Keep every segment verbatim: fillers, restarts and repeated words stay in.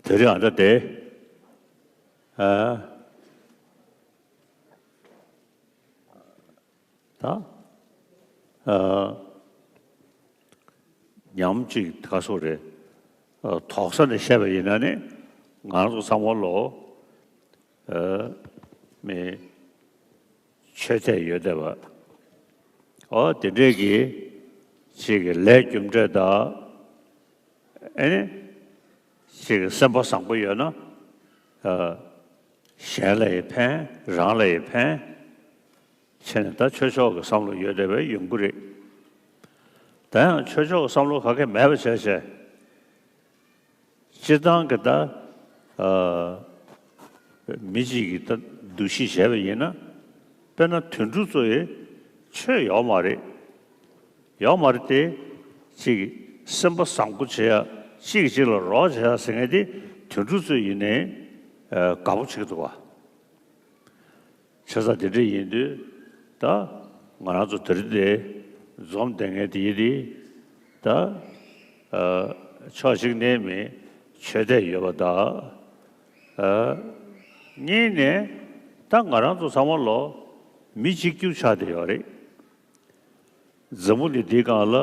དེ་རིང་ཨ་ད་དེ་ཨ་ད་ཨ་ཉམས་ཅིག་ག་སོ་རེད། ཨ་དོགས་ས་ནས་བཤད་པ་ཡིན་ན་ནི་ང་རང་ཚོ་ཚང་མ་ལོ་ཨ་མི་ཆོས་དད་ཡོད་བསྡད་པ། ཨོ་དེ་འདྲས་ཀྱི་ཅིག་གི་ལས་རྒྱུ་འབྲས་དང་། ཨེ་ནི་ཅིག་གི་སེམས་པ་བཟང་པོ་ཡོད་ན་ཨ་གཞན་ལ་ཡི་ཕན་རང་ལ་ཡི་ཕན་བྱས་ནས་ད་ཆོས་ཕྱོགས་ཀྱི་བསམ་བློ་ཡོད་བསྡད་པའི་ཡོང་གི་རེད། ད་ཡང་ཆོས་ཕྱོགས་ཀྱི་བསམ་བློ་ག་གེ་མེད་པ་བྱས་བྱས། སྤྱིར་བཏང་གི་ད་ཨ་མི་གཅིག་གི་ད་འདུ་ཤེས་བྱས་པ་ཡིན་ན། དཔེར་ན་དུད་འགྲོ་ཚོ་ཡི་ཆོས་ཡོད་མ་རེད། ཡོད་མ་རེད་དེ། གཅིག་གི་སེམས་པ་བཟང་པོ་བྱེད་ཡ། གཅིག་གིས་གཅིག་ལ་རོགས་བྱེད་ཡ་ཟེར་མཁན་དེ་དུད་འགྲོ་ཚོ་ཡིན་ནའི་ཨ་དགའ་པོ་བྱེད་ཀྱི་འདུག་བ། བྱས་ཙང་དེ་འདྲ་ཡིན་དུས་ད་ང་རང་ཚོ་དེ་རིང་འདི་འཛོམས་བསྡད་མཁན་དེ་ཡིན་དེ་ད་ཨ་ཕྱོགས་གཅིག་ནས་མི་ཆོས་དད་ཡོད་པ་དང་། ཨ་གཉིས་ནས་ད་ང་རང་ཚོ་ཚང་མ་ལོ་མི་གཅིག་གྱུར་ཆགས་བསྡད་ཡོད་རེད། འཛམ་བུ་གླིང་འདིའི་སྒང་ལ་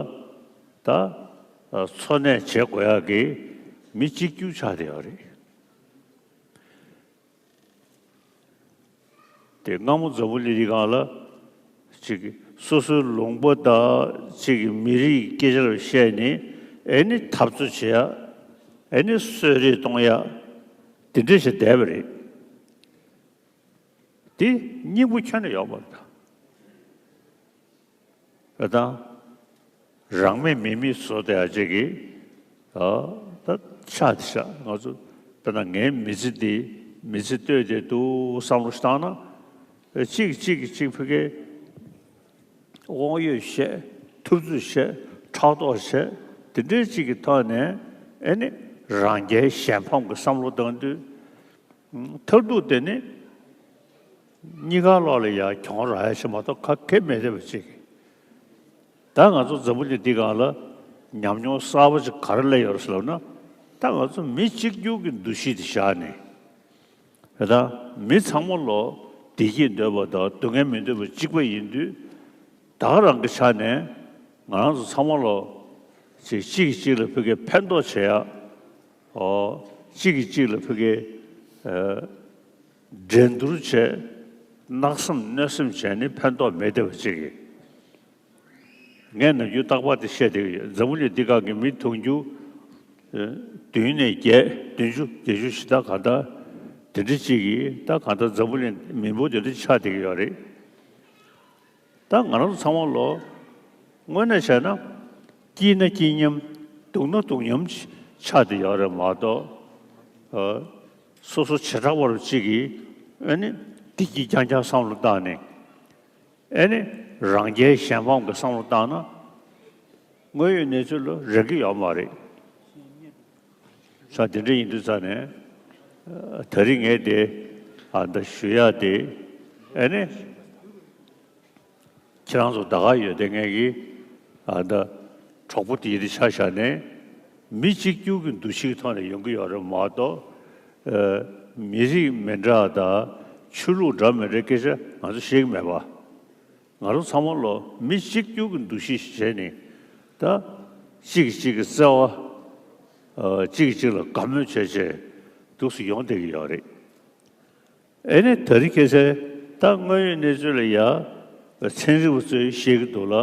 ད་ཨ་འཚོ་གནས་བྱེད་དགོས་ཡག་གི་མི་གཅིག་གྱུར་ཆགས་བསྡད་ཡོད་རེད། དེ་སྔ་མོ་འཛམ་བུ་གླིང་འདིའི་སྒང་ལ་གཅིག་གི་སོ་སོའི་ལུང་པ་དང་གཅིག་གི་མི་རིགས་སྐད་ཆ་ལ་བཤད་ནས་ཨེ་ནི་འཐབ་རྩོད་བྱེད་ཡ། ཨེ་ནི་གསོད་རེས་གཏོང་ཡ། དེ་འདྲ་ཞིག་བསྡད་པ་རེད། དེ་སྙིང་པོ་ཁྱོན་ནས་ཡོད་མ་རེད་ད། ད་རང་མེད་མི་མེད་བཟོ་བསྡད་ཡ་ཅིག་གི་ཨ་ད་ཆགས་བསྡད་ཤག་ང་ཚོ་དཔེར་ན་ངའི་མི་ཚེ་འདི་མི་ཚེ་ལྟོས་བསྡད་འདུག་བསམ་བློ་ཞིག་བཏང་ན། གཅིག་གཅིག་གིས་གཅིག་ཕ་གིའི་དབང་ཡོད་བཤད། ཐུབ་ཚོད་བཤད། ཕྲག་དོག་བཤད། དེ་འདྲའི་གཅིག་གི་ཐོག་ནས་ཨེ་ནི་རང་རྒྱལ་གཞན་ཕམ་གྱི་བསམ་བློ་བཏང་དུས། མཐར་ཐུག་དེ་ནི་གཉིས་ཀ་ལོག་ལ་ཡ་གྱོང་རག་ཡ་ཞིག་མ་གཏོགས་ག་གེ་མེད་བསྡད་པ་ཅིག་ད་ང་ཚོ་འཛམ་བུ་གླིང་འདི་སྒང་ལ་ཉམས་མྱོང་གསར་པ་ཅིག་ག་རེ་སླེབས་ཡོད་རེད་ཟེར་ལབ་ན། ད་ང་ཚོ་མི་གཅིག་གྱུར་གྱི་འདུ་ཤེས་དེ་བཞག་ནས། ད་མི་ཚང་མ་ལོ་བདེ་སྐྱིད་འདོད་པ་དང་སྡུག་བསྔལ་མི་འདོད་པ་གཅིག་པ་ཡིན་དུས། ད་ག་རང་གི་ཆ་ནས་ང་རང་ཚོ་ཚང་མ་ལོ་གཅིག་གཅིག་གིས་གཅིག་ལ་ཕ་གིའི་ཕན་ཐོགས་བྱེད་ཡ། ཨོ། གཅིག་གིས་གཅིག་ལ་ཕ་གིའི་ཨ་འགྲན་བསྡུར་བྱས། གནག་སེམས་གནོད་སེམས་བྱས་ནས་ཕན་ཐོགས་མེད་བསྡད་པ་ཅིག་གིས། ངས་ནམ་རྒྱུན་རྟག་པར་དེ་བཤད་བསྡད་ཀྱི་ཡོད། འཛམ་བུ་གླིང་འདི་སྒང་གི་མི་དུང་ཕྱུར་ཨ་བདུན་ནས་བརྒྱད། བདུན་ཅུ་བརྒྱད་ཅུ་ཞེ་དྲག་གང་ལྟར་དེ་འདྲ་ཅིག་གིས་ད་གང་ལྟར་འཛམ་བུ་གླིང་མི་འབོར་དེ་འདྲ་ཆགས་བསྡད་ཀྱི་ཡོད་རེད། ད་ང་རང་ཚོ་ཚང་མ་ལོ་དངོས་གནས་བྱས་ན་སྐྱིད་ན་སྐྱིད་མཉམ། སྡུག་ན་སྡུག་མཉམ་ཆགས་བསྡད་ཡོད་རེད་མ་གཏོགས། ཨ་སོ་སོ་བྱེ་བྲག་པ་རུ་གཅིག་གིས་ཨ་ནི་བདེ་སྐྱིད་རྐྱང་རྐྱང་བསམ་བློ་བཏང་ནས། ཨེ་ནི་རང་རྒྱལ་གཞན་ཕམ་གྱི་བསམ་བློ་བཏང་ན། དངོས་ཡོད་གནས་ཚུལ་ལ་རག་གི་ཡོད་མ་རེད། ས་དེ་འདྲ་ཡིན་དུས་ཙ་ནས་ཨ་ད་རིང་ངས་དེ་ཨ་ད་ཞུ་ཡ་དེ་ཨེ་ནི་ཁྱེད་རང་ཚོ་ད་ག་ཡོད་དེ་ངས་ཀྱི་ཨ་ད་གྲོགས་པོ་དེ་ཡི་དེ་ཆ་བཞག་ནས་མི་གཅིག་གྱུར་གྱི་འདུ་ཤེས་ཀྱི་ཐོག་ནས་ཡོང་གི་ཡོད་རེད་མ་གཏོགས། ཨ་མི་རིགས་མི་འདྲ་དང་ཆོས་ལུགས་འདྲ་མི་འདྲའི་སྐད་ཆ་ང་ཚོ་བཤད་ཀྱི་མེད་པ། ང་རང་ཚང་མ་ལོ་མི་གཅིག་གྱུར་གྱི་འདུ་ཤེས་ཤིག་བྱས་ནས་ད་གཅིག་གིས་གཅིག་གི་བརྩེ་བ། ཨ་གཅིག་གིས་གཅིག་ལ་དགའ་མོས་བྱས་བྱས་འདུག་སེ་ཡོང་བསྡད་ཀྱི་ཡོད་རེད། ཨེ་ནི་ད་རིང་ཁ་སང་ད་དངོས་ཡོད་གནས་ཚུལ་ལ་ཡ་ཚན་རིག་པ་ཚོས་བཤད་ཀྱི་འདུག་ལ།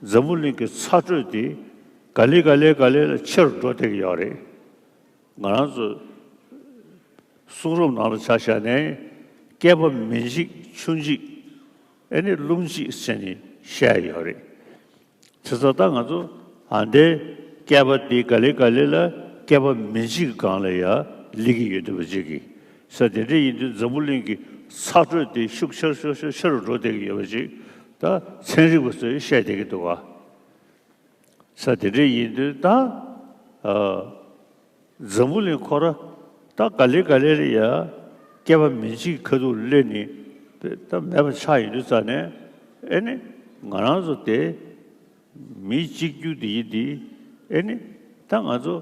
འཛམ་བུ་གླིང་གི་ཚ་དྲོད་དེ་ག་ལེ་ག་ལེ་ག་ལེ་ལ་ཆེ་རུ་འགྲོ་བསྡད་ཀྱི་ཡོད་རེད། ང་རང་ཚོ་གསུང་རབ་ནང་ལ་ཆ་བཞག་ནས་བསྐལ་པ་མི་འཇིག་ཆུ་འཇིག་ཨེ་ནི་རླུང་འཇིག་ཟེར་ནས་བཤད་ཡོད་རེད། བྱས་ཙང་ད་ང་ཚོ་ཨ་འདའི་བསྐལ་པ་འདི་ག་ལེ་ག་ལེ་ལ་བསྐལ་པ་མི་འཇིག་གི་སྒང་ལ་ཡ་སླེབས་ཀྱི་ཡོད་འདུག་པ་ཅིག་གིས། ས་དེ་འདྲ་ཡིན་དུས་འཛམ་བུ་གླིང་གི་ཚ་དྲོད་དེ་ཤུགས་ཆེར་ཤུགས་ཆེར་ཆེ་རུ་འགྲོ་བསྡད་ཀྱི་ཡོད་པ་ཅིག་ད་ཚན་རིག་པ་ཚོས་བཤད་བསྡད་ཀྱི་འདུག་ག། ས་དེ་འདྲ་ཡིན་དུས་ད་ཨ་འཛམ་བུ་གླིང་ཁོ་ར་ད་ག་ལེ་ག་ལེ་ལ་ཡ་བསྐལ་པ་མི་འཇིག་གི་ཁ་ཐུག་སླེབས་ནས་ད་མེད་པ་ཆགས་ཡོང་དུས་ཙ་ནས་ཨེ་ནི་ང་རང་ཚོ་དེ་མི་གཅིག་གྱུར་དེ་ཡིན་དེ་ཨེ་ནི་ད་ང་ཚོ་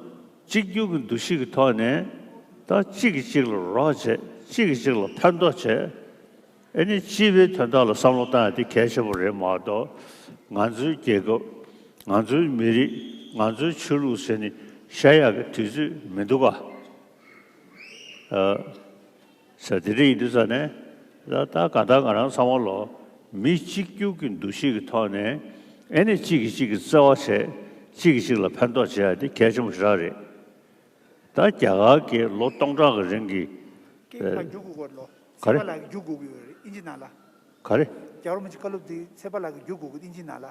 གཅིག་གྱུར་གྱི་འདུ་ཤེས་ཀྱི་ཐོག་ནས་ ད་གཅིག་གིས་གཅིག་ལ་རོགས་བྱས། གཅིག་གིས་གཅིག་ལ་ཕན་ཐོགས་བྱས། ཨེ་ནི་སྤྱི་པའི་དོན་དག་ལ་བསམ་བློ་བཏང་ཡ་དེ་གལ་ཆེན་པོ་རེད་མ་གཏོགས། ང་ཚོའི་རྒྱལ་ཁབ། ང་ཚོའི་མི་རིགས། ང་ཚོའི་ཆོས་ལུགས་ཟེར་ནས་བཤད་ཡག་གི་དུས་ཚོད་མི་འདུག་ག་ཨ། ས་དེ་འདྲ་ཡིན་དུས་ཙ་ནས། ད་ད་ག་ད་ང་རང་ཚང་མ་ལོ། མི་གཅིག་གྱུར་གྱི་འདུ་ཤེས་ཀྱི་ཐོག་ནས། ཨེ་ནི་གཅིག་གིས་གཅིག་གི་བརྩེ་བ་བྱས། གཅིག་གིས་གཅིག་ལ་ཕན་ཐོགས་བྱེད་ཡ་དེ་གལ་ཆེན་པོ་ཞེ་དྲག་རེད། ད་རྒྱ་གར་གྱི་ལོ་སྟོང་ཕྲག་གི་རིང་གི། སྐད་ཕར་བསྒྱུར་དགོས་ཀྱི་ལོ། ག་རེ། ཚེ་དཔག་ལགས་ཀྱིས་བསྒྱུར་དགོས་ཀྱི་ཡོད་རེད། ཨིན་ཇི་ནང་ལ། ག་རེ། རྒྱལ་བ་རིན་པོ་ཆེའི་བཀའ་སློབ་དེ་ཚེ་དཔག་ལགས་ཀྱིས་བསྒྱུར་དགོས་ཀྱི། ཨིན་ཇི་ནང་ལ།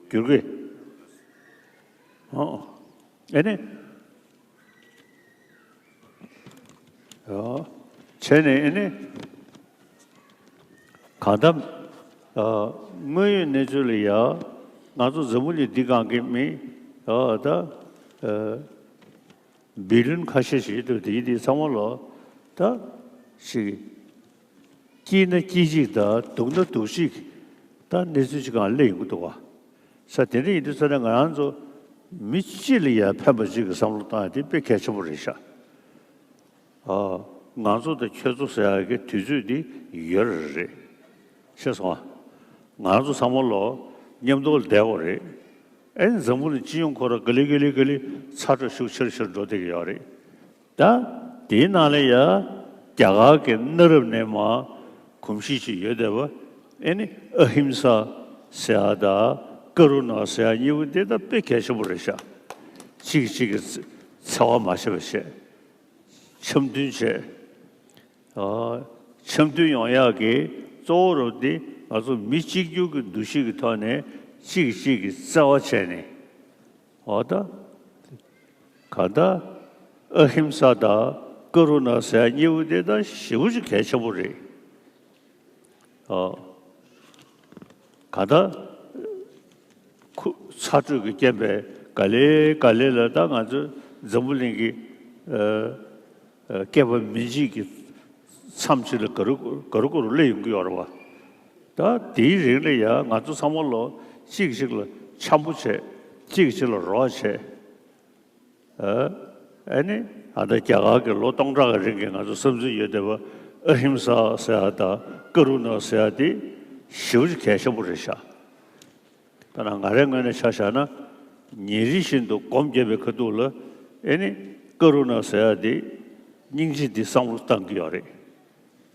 བསྒྱུར་དགོས། ཨོ། ཨེ་ནི། ཨོ། བྱས་ནས་ཨེ་ནི། གང་ལྟར། ཨ། དངོས་ཡོད་གནས་ཚུལ་ལ་ཡ། ང་ཚོ་འཛམ་བུ་གླིང་འདི་སྒང་གི་མི། ཨ། ད། ཨ། བི་ལིན་ཁ་ཤས་ཤིག་ཡོད་འདུག་དེ་དེ་ཚང་མ་ལོ། ད་ཞིག་སྐྱིད་ན་སྐྱིད་ཅིག་དང་སྡུག་ན་སྡུག་ཅིག་ད་གནས་ཚུལ་ཅིག་སྒང་སླེབས་ཡོང་གི་འདུག་བ། ས་དེ་འདྲ་ཡིན་དུས་ཙ་ན་ང་རང་ཚོ་མི་སྤྱི་ལ་ཡང་ཕན་པ་ཅིག་གི་བསམ་བློ་བཏང་ཡ་དེ་དཔེ་གལ་ཆེན་པོ་རེད་ཤག་ཨ། ང་ཚོ་དང་ཁྱོད་ཚོ་ཟེར་ཡ་གི་དུས་ཚོད་འདི་ཡོད་རེད། རེད། ཤེས་སོང་ཨ། ང་ཚོ་ཚང་མ་ལོ་མཉམ་དུ་བསྡད་དགོས་རེད། ཨེ་འཛམ་བུ་གླིང་སྤྱི་ཡོངས་ཁོ་རང་ག་ལེ་ག་ལེ་ག་ལེ་ཚ་དྲོད་ཤུགས་ཆེར་ཆེར་འགྲོ་བསྡད་ཀྱི་ཡོད་རེད། ད་དེའི་ནང་ལ་ཡ་རྒྱ་གར་གྱི་གནའ་རབས་ནས་མ་གོམས་གཤིས་ཤིག་ཡོད་བསྡད་པ། ཨེ་ནི་ཨ་ཧིམ་ས་ཟེར་ཡ་དང་ཀ་རུ་ཎ་ཟེར་ཡ་གཉིས་པོ་དེ་ད་དཔེ་གལ་ཆེན་པོ་རེད་ཤག་གཅིག་གིས་གཅིག་གི་འཚེ་བ་མ་བྱེད་པ་བྱས། འཆམ་མཐུན་བྱས། ཨ། འཆམ་མཐུན་ཡོང་ཡག་གི་གཙོ་བོ་རུ་དེ་ང་ཚོ་མི་གཅིག་གྱུར་གྱི་འདུ་ཤེས་ཀྱི་ཐོག་ནས་གཅིག་གིས་གཅིག་གི་བརྩེ་བ་བྱས་ནས། འོ་ད། གང་ལྟར། ཨ་ཧིམ་ས་དང་ཀ་རུ་ཎ་ཟེར་ཡ་གཉིས་པོ་དེ་ད་ཞེ་པོ་ཅིག་གལ་ཆེན་པོ་རེད། ཨ། གང་ལྟར། ཁུ། ཚ་དྲོད་ཀྱི་རྐྱེན་པས་ག་ལེ་ག་ལེ་ལ་ད་ང་ཚོའི་འཛམ་བུ་གླིང་གི། ཨ། ཨ། སྐྱེས་པ་མི་གཅིག་གི་མཚམས་ཤིག་ལ་ག་རུ་ག་རུ་ག་རུ་སླེབས་ཡོང་གི་ཡོད་རེད་བ། ད་དེའི་རིང་ལ་ཡང་ང་ཚོ་ཚང་མ་ལོ་གཅིག་གིས་གཅིག་ལ་འཆམ་པོ་བྱས། གཅིག་གིས་གཅིག་ལ་རོགས་བྱས། ཨ། ཨ་ནི་ཨ་ད་རྒྱ་གར་གྱི་ལོ་སྟོང་ཕྲག་གི་རིང་གི་ང་ཚོ་བསམ་ཚུལ་ཡོད་བསྡད་པ་ཨ་ཧིམ་ས་ཟེར་ཡ་དང་ཀ་རུ་ཎ་ཟེར་ཡ་དེ་ཞེ་པོ་ཅིག་གལ་ཆེན་པོ་རེད་ཤག་ད་ནང་ང་རའི་ངོས་ནས་ཆ་བཞག་ན། ཉིན་རེ་བཞིན་དུ་སྒོམ་བརྒྱབ་པའི་ཁ་ཐུག་ལ་ཨེ་ནི་ཀ་རུ་ཎ་ཟེར་ཡ་དེ་སྙིང་རྗེ་འདི་བསམ་བློ་བཏང་གི་ཡོད་རེད།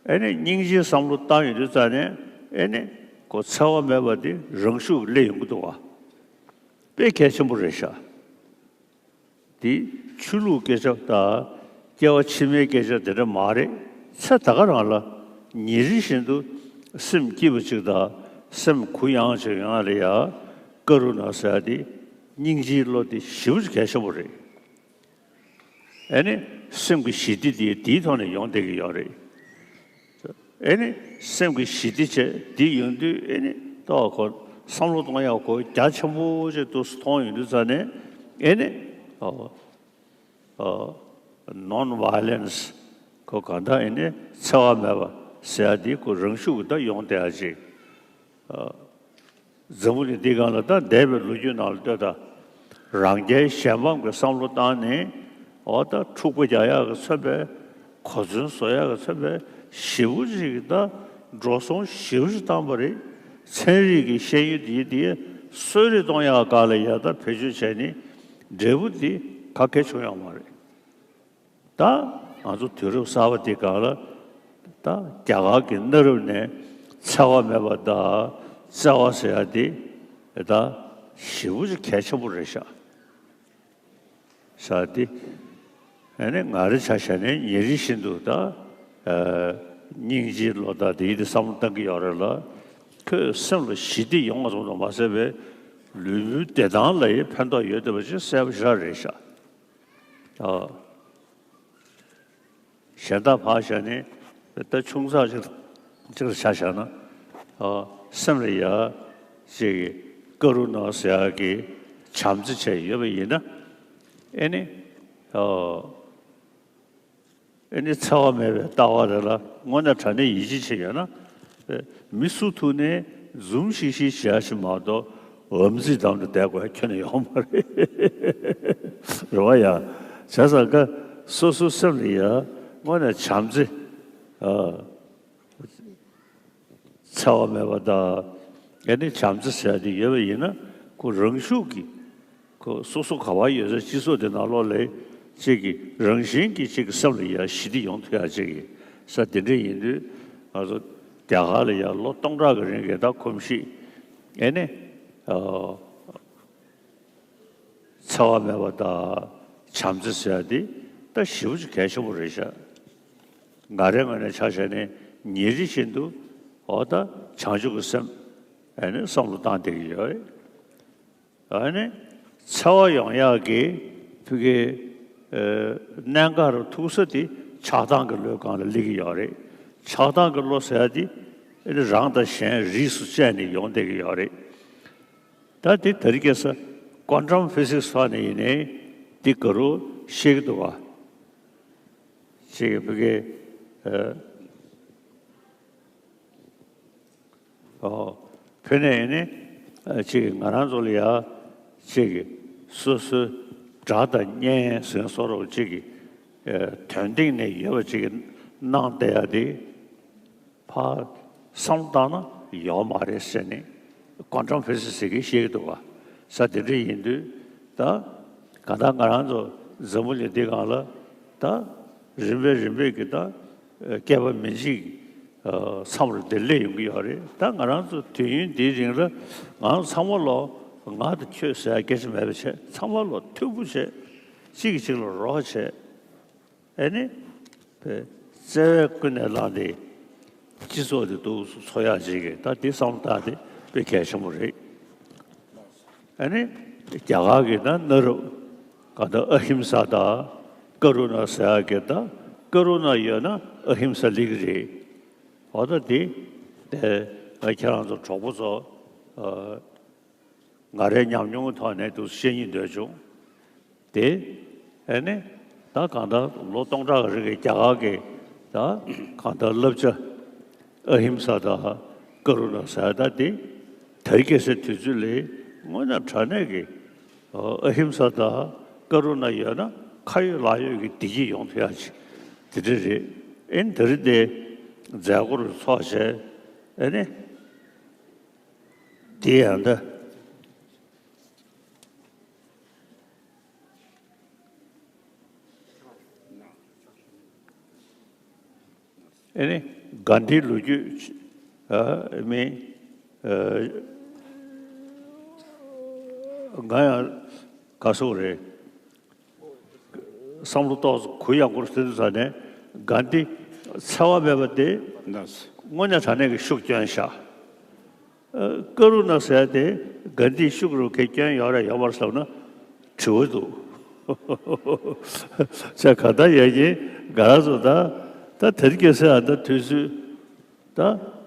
ཨེ་ནི་སྙིང་རྗེ་བསམ་བློ་བཏང་ཡོང་དུས་ཙ་ནས་ཨེ་ནི་ཁོ་འཚེ་བ་མེད་པ་དེ་རང་ཤུགས་སླེབས་ཡོང་གི་འདུག་བ། དཔེ་གལ་ཆེན་པོ་རེད་ཤག་འདི་ཆོས་ལུགས་སྐད་ཆ་དང་སྐྱེ་བ་ཕྱི་མའི་སྐད་ཆ་དེ་འདྲ་མ་རེད། ཚེ་ད་ག་རང་ལ་ཉིན་རེ་བཞིན་དུ་སེམས་སྐྱིད་པ་ཅིག་དང་སེམས་གུ་ཡངས་ཅིག་ཡོང་ཡ་ལ་ཡ་ཀ་རུ་ཎ་ཟེར་ཡ་དེ་སྙིང་རྗེའི་བློ་དེ་ཞེ་པོ་ཅིག་གལ་ཆེན་པོ་རེད། ཨེ་ནི་སེམས་ཀྱི་ཞི་བདེ་དེ་དེའི་ཐོག་ནས་ཡོང་བསྡད་ཀྱི་ཡོད་རེད། ཨེ་ནི་སེམས་ཀྱི་ཞི་བདེ་བྱས་དེ་ཡོང་དུས་ཨེ་ནི་ཏོག་ཁོ་བསམ་བློ་གཏོང་ཡག་ཁོ་རྒྱ་ཆེན་པོ་ཅིག་ཏུ་མཐོང་ཡོང་དུས་ཙ་ནས་ཨེ་ནི་ཨོ་ཨོ་non violence ཁོ་གང་ལྟར་ཨེ་ནི་འཚེ་བ་མེད་པ་ཟེར་ཡ་དེ་ཁོ་རང་ཤུགས་ཀྱིས་ད་ཡོང་བསྡད་ཡ་ཅིག་འཛམ་བུ་གླིང་འདི་སྒང་ལ་ད་འདས་པའི་ལོ་རྒྱུས་ནང་ལ་ལྟོས་དང་། རང་རྒྱལ་གཞན་ཕམ་གྱི་བསམ་བློ་བཏང་ནས་འོ་ད་འཁྲུག་པ་རྒྱག་ཡག་གི་མཚོན་པའི་གོ་མཚོན་བཟོ་ཡག་གི་མཚོན་པའི་ཞེ་པོ་ཅིག་ད་འགྲོ་སོང་ཞེ་པོ་ཅིག་བཏང་པ་རེད། ཚན་རིག་གི་ཤེས་ཡོན་དེ་དེ་གསོ་རིག་གཏོང་ཡག་སྒང་ལ་ཡ་ད་བེད་སྤྱོད་བྱས་ནས་འབྲས་བུ་དེ་ག་གེ་བྱུང་ཡོད་མ་རེད། ད་ང་ཚོ་དུས་རབས་གསར་པ་འདི་སྒང་ལ་ད་རྒྱ་གར་གྱི་གནའ་རབས་ནས་འཚེ་བ་མེད་པ་དང་བརྩེ་བ་ཟེར་ཡ་དེ་ད་ཞེ་པོ་ཅིག་གལ་ཆེན་པོ་རེད་ཤག་ཟེར་ཏེ། ཨ་ནི་ང་རའི་ཆ་བཞག་ནས་ཉིན་རེ་བཞིན་དུ་ད་ཨ་སྙིང་རྗེའི་བློ་དང་དེ་ཡི་དེ་བསམ་བློ་བཏང་གི་ཡོད་རེད་ལ། ཁོས་སེམས་ལ་ཞི་བདེ་ཡོང་བ་ཙམ་དུ་མ་ཟད་པའི་ལུས་པོའི་བདེ་ཐང་ལ་ཡང་ཕན་ཐོགས་ཡོད་བསྡད་པ་ཅིག་གསལ་པོ་ཞེ་དྲག་རེད་ཤག་ཨ། གཞན་དག་ཕར་བཞག་ནས་ད་ཆུང་ཙག་ཅིག་ཅིག་ལ་ཆ་བཞག་ན། ཨ། སེམས་ལ་ཡ་ཅིག་ཀ་རུ་ཎ་ཟེར་ཡག་གི་བྱམས་བརྩེ་བྱས་ཡོད་པ་ཡིན་ན། ཨེ་ནི། ཨ། ཨེ་ནི་འཚེ་བ་མེད་པའི་ལྟ་བ་རེ་ལ་དངོས་གནས་དྲང་གནས་ཡིད་ཆེས་བྱས་ཡོད་ན། མི་སུ་ཐུག་ནས་འཛུམ་ཤིག་ཤིག་བྱེད་ཡ་ཞིག་མ་གཏོགས་འམ་ཙིག་བསྡམས་ཏེ་བསྡད་དགོས་ཡ་ཁྱོན་ནས་ཡོད་མ་རེད། རེད་བ་ཡ། བྱས་ཙང་ཀ་སོ་སོའི་སེམས་ལ་ཡ་དངོས་གནས་བྱམས་བརྩེ། ཨ། འཚེ་བ་མེད་པ་དང་། ཨེ་ནི་བྱམས་བརྩེ་ཟེར་ཡ་དེ་ཡོད་པ་ཡིན་ན། ཁོ་རང་ཤུགས་ཀྱིས་ཁོ་སོ་སོ་ག་པར་ཡོད་ས་སྤྱི་ཚོགས་དེ་ནང་ལོགས་ལ་གཅིག་གི་རང་བཞིན་གྱིས་གཅིག་གི་སེམས་ལ་ཡ་ཞི་བདེ་ཡོང་ཐུབ་ཡ་གཅིག་གི་ས་དེ་འདྲ་ཡིན་དུས། ང་ཚོ་རྒྱ་གར་ལ་ཡ་ལོ་སྟོང་ཕྲག་གི་རིང་གི་ད་གོམས་གཤིས། ཨེ་ནི། ཨ། འཚེ་བ་མེད་པ་དང་བྱམས་བརྩེ་ཟེར་ཡ་དེ་ད་ཞེ་པོ་ཅིག་གལ་ཆེན་པོ་རེད་ཤག་ང་རའི་ངོས་ནས་ཆ་བཞག་ནས་ཉིན་རེ་བཞིན་དུ་འོ་ད་བྱང་ཆུབ་ཀྱི་སེམས་ཨ་ནི་བསམ་བློ་བཏང་བསྡད་ཀྱི་ཡོད་རེད། ཨ་ནི་འཚེ་བ་ཡོང་ཡག་གི་ཕ་གི་ཨ་གནད་འགག་རུ་ཐུག་ས་དེ་ཆགས་སྡང་གི་བློའི་སྒང་ལ་སླེབས་ཀྱི་ཡོད་རེད། ཆགས་སྡང་གི་བློ་ཟེར་ཡ་དེ་ཨ་ནི་རང་དང་གཞན་རིས་སུ་བཅད་ནས་ཡོང་བསྡད་ཀྱི་ཡོད་རེད། ད་དེ་དེ་རིང་ཁ་སང་ཀོན་ཊམ་ཕི་སིག་སི་ཐོག་ནས་ཡིན་ནའི་འདི་ག་རུ་ཤེས་ཀྱི་འདུག་ག་ཅིག་ཕ་གི་ཨ་ཨོ་ཕ་ནས་ཡིན་ནའི་ཨ་ཅིག་ང་རང་ཚོ་ལ་ཡ་ཅིག་སོ་སོའི་དགྲ་དང་གཉེན་ཟེར་སོགས་རོགས་ཅིག་གི་ཨ་དོན་སྟེང་ནས་ཡོད་པ་ཅིག་གི་གནང་བསྡད་ཡ་དེ། ཕར་བསམ་བློ་བཏང་ན་ཡོད་མ་རེད་ཟེར་ནས་ཀོན་ཊམ་ཕི་སིག་སི་ཟེར་གྱི་བཤད་ཀྱི་འདུག་ག་ས་དེ་འདྲ་ཡིན་དུས་ད་ག་ད་ང་རང་ཚོ་འཛམ་བུ་གླིང་འདི་སྒང་ལ་ད་རིམ་པས་རིམ་པས་ཀྱི་ད་བསྐལ་པ་མི་འཇིག་མཚམས་རུ་འདིར་སླེབས་ཡོང་གི་ཡོད་རེད། ད་ང་རང་ཚོ་དུས་ཡུན་འདིའི་རིང་ལ་ང་ཚང་མ་ལོ་ང་དང་ཁྱོད་ཟེར་ཡ་སྐད་ཆ་མེད་པ་བྱས། ཚང་མ་ལོ་མཐུན་པོ་བྱས། གཅིག་གིས་གཅིག་ལ་རོགས་བྱས། ཨེ་ནི། བརྩེ་བས་ཀུན་ནས་བསླངས་ཏེ་སྤྱི་ཚོགས་དེ་འདུག་སེ་འཚོ་ཡག་ཅིག་གི་ད་འདི་བསམ་བློ་བཏང་སྟེ་དཔེ་གལ་ཆེན་པོ་རེད། ཨེ་ནི། རྒྱ་གར་གྱི་ད་གནའ་རབས་ག་ད་ཨ་ཧིམ་ས་དང་ཀ་རུ་ན་ཟེར་ཡག་གི་ད་ཀ་རུ་ན་ཡོད་ན་ཨ་ཧིམ་ས་སླེབས་ཀྱི་རེད། འོ་ད་འདི་དེ་ང་ཁྱེད་རང་ཚོ་གྲོགས་པོ་ཚོ། ཨ། ང་རའི་ཉམས་མྱོང་གི་ཐོག་ནས་འདུག་སེ་བཤད་སྙིང་འདོད་བྱུང་། དེ་ཨེ་ནི་ད་གང་ལྟར་ལོ་སྟོང་ཕྲག་གི་རིང་གི་རྒྱ་གར་གྱི་ད་གང་ལྟར་བསླབ་བྱ་ཨ་ཧིམ་ས་དང་ཀ་རུ་ན་ཟེར་ཡ་ད་དེ་དེ་རིང་ཁ་སང་དུས་ཚོད་ལ་དངོས་གནས་དྲང་གནས་ཀྱི་ཨ་ཧིམ་ས་དང་ཀ་རུ་ན་ཡོད་ན་ཁ་ཡོད་ལག་ཡོད་ཀྱི་བདེ་སྐྱིད་ཡོང་ཐུབ་ཡག་ཅིག་དེ་འདྲ་རེད། ཨེ་ནི་དེ་རིང་དེ་མཛད་སྒོ་རུ་ཚོགས་བྱས་ཨེ་ནི། དེ་ཡང་ད། ཨེ་ནི་གྷན་དྷིའི་ལོ་རྒྱུས་ཨ་མིན་ཨ་ང་ཡང་ག་སོག་རེད། བསམ་བློ་ཏོག་ཙམ་གུ་ཡངས་པོར་ཟིན་དུས་ཙ་ནས་གྷན་དྷི་འཚེ་བ་མེད་པ་དེ་ལགས། དངོས་གནས་དྲང་གནས་ཀྱི་ཤུགས་བསྐྱོན་ཤག་ཨ་ཀ་རུ་ན་ཟེར་ཡ་དེ་གྷན་དྷིས་ཤུགས་རུ་གས་བསྐྱོན་ཡོད་རེད་ཡོད་མ་རེད་བསམ་ན་དྲི་བ་འདུག་ཅེས་ག་ད་ཡ་གྱི་ག་ར་ཚོ་ད་ད་དེ་རིང་ཁ་སང་ཨ་ད་དུས་ཚོད་ད་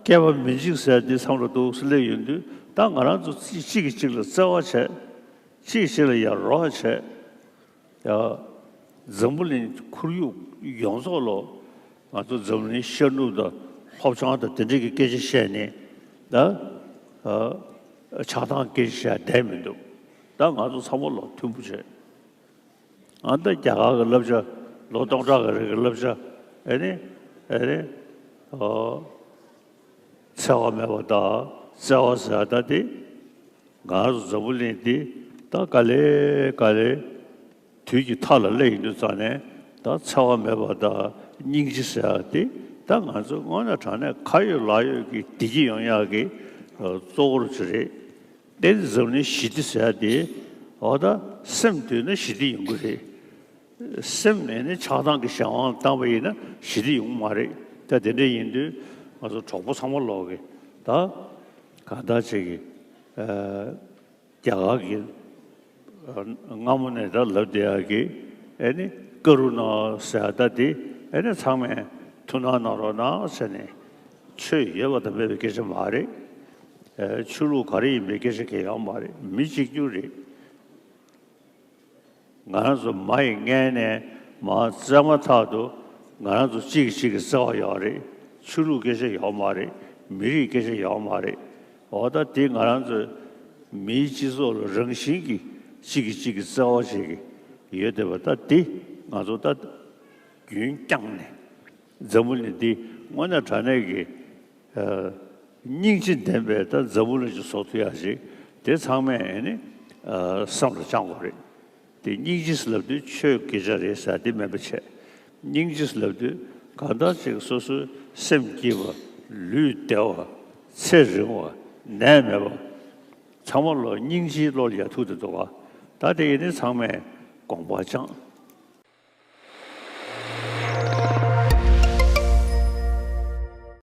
བསྐལ་པ་མི་འཇིག་ཟེར་ཡ་དེ་བསམ་བློ་འདུག་སེ་སླེབས་ཡོང་དུས་ད་ང་རང་ཚོ་གཅིག་གཅིག་གིས་གཅིག་ལ་བརྩེ་བ་བྱས། གཅིག་གཅིག་ལ་ཡ་རོགས་བྱས། ཡ། འཛམ་བུ་གླིང་ཁོར་ཡུག་ཡོངས་རྫོགས་ལོ། ང་ཚོ་འཛམ་བུ་གླིང་ཤར་ནུབ་དང་སློབ་སྦྱོང་དང་དེ་འདྲ་གི་སྐད་ཆ་བཤད་ནས་ད། ཨ། ཆགས་སྡང་སྐད་ཆ་བཤད་བསྡད་མི་འདུག་ད་ང་ཚོ་ཚང་མ་ལོ་མཐུན་པོ་བྱས། ཨ་ད་རྒྱ་གར་གྱི་བསླབ་བྱ་ལོ་སྟོང་ཕྲག་གི་རིང་གི་བསླབ་བྱ་ཨེ་ནི་ཨེ་ནི། ཨོ། འཚེ་བ་མེད་པ་དང་བརྩེ་བ་ཟེར་ཡ་ད་དེ། ང་ཚོ་འཛམ་བུ་གླིང་འདི་ད་ག་ལེ་ག་ལེ་དུས་ཀྱི་མཐའ་ལ་སླེབས་ཡོང་དུས་ཙ་ནས་ད་འཚེ་བ་མེད་པ་དང་སྙིང་རྗེ་ཟེར་ཡ་དེ་ད་ང་ཚོ་དངོས་གནས་དྲང་གནས་ཁ་ཡོད་ལག་ཡོད་ཀྱི་བདེ་སྐྱིད་ཡོང་ཡག་གི་གཙོ་བོ་རུ་ཅིག་རེད། དེ་འཛམ་གླིང་ཞི་བདེ་ཟེར་ཡ་དེ་འོ་ད་སེམས་འདུལ་ན་ཞི་བདེ་ཡོང་གི་རེད། སེམས་ནས་ནི་ཆགས་སྡང་གི་གཞན་དབང་བཏང་བ་ཡིན་ན་ཞི་བདེ་ཡོང་གི་མ་རེད། ད་དེ་འདྲ་ཡིན་དུས་ང་ཚོ་གྲོགས་པོ་ཚང་མ་ལོག་གི་ད་གང་ལྟར་ཅིག་གི་ཨ་རྒྱ་གར་གྱི་ཨ་སྔ་མོ་ནས་ད་ལབ་བསྡད་ཡག་གི་ཨེ་ནི་ཀ་རུ་ན་ཟེར་ཡ་ད་དེ་ཨེ་ནི་ཚང་མས་ཐུགས་སྣང་གནང་རོགས་གནང་ཟེར་ནས། ཆོས་ཡོད་པ་དང་མེད་པའི་སྐད་ཆ་མ་རེད། ཨ་ཆོས་ལུགས་ག་རེ་ཡིན་པའི་སྐད་ཆ་གང་ཡང་ཡོད་མ་རེད། མི་གཅིག་གྱུར་རེད། ང་རང་ཚོ་མ་ཡི་མངལ་ནས་མར་བཙས་མ་ཐག་ཏུ་ང་རང་ཚོ་གཅིག་གིས་གཅིག་གི་བརྩེ་བ་ཡོད་རེད། ཆོས་ལུགས་སྐད་ཆ་ཡོད་མ་རེད། མི་རིགས་སྐད་ཆ་ཡོད་མ་རེད། འོ་ད་དེ་ང་རང་ཚོའི་མིའི་སྤྱི་ཚོགས་ལ་རང་བཞིན་གྱིས་གཅིག་གིས་གཅིག་གི་བརྩེ་བ་ཞིག་ཡོད་བསྡད་པ་ད་དེ་ ང་ཚོ་ད་རྒྱུན་བསྐྱངས་ནས་འཛམ་བུ་གླིང་འདི་དངོས་གནས་དྲང་གནས་ཀྱི་ཨ་སྙིང་རྗེ་ལྡན་པའི་ད་འཛམ་བུ་གླིང་ཞིག་བཟོ་ཐུབ་ཡ་ཞིག་དེ་ཚང་མས་ནི་ཨ་བསམ་བློ་བཅངས་དགོས་རེད། དེ་སྙིང་རྗེ་ཟེར་ལབ་དུས་ཆོས་སྐད་ཆ་རེད་ཟེར་དེ་མིན་པ་བྱས། སྙིང་རྗེ་ཟེར་ལབ་དུས་གང་ལྟར་ཅིག་སོ་སོའི་སེམས་སྐྱིད་པ། ལུས་བདེ་བ། ཚེ་རིང་བ། ནད་མེད་པ། ཚང་མ་ལོ་སྙིང་རྗེའི་བློ་ལ་ཡ་ཐུག་དེ་འདུག་ག་ད་དེ་ཡིན་ནི་ཚང་མས་དགོངས་པ་བཅངས་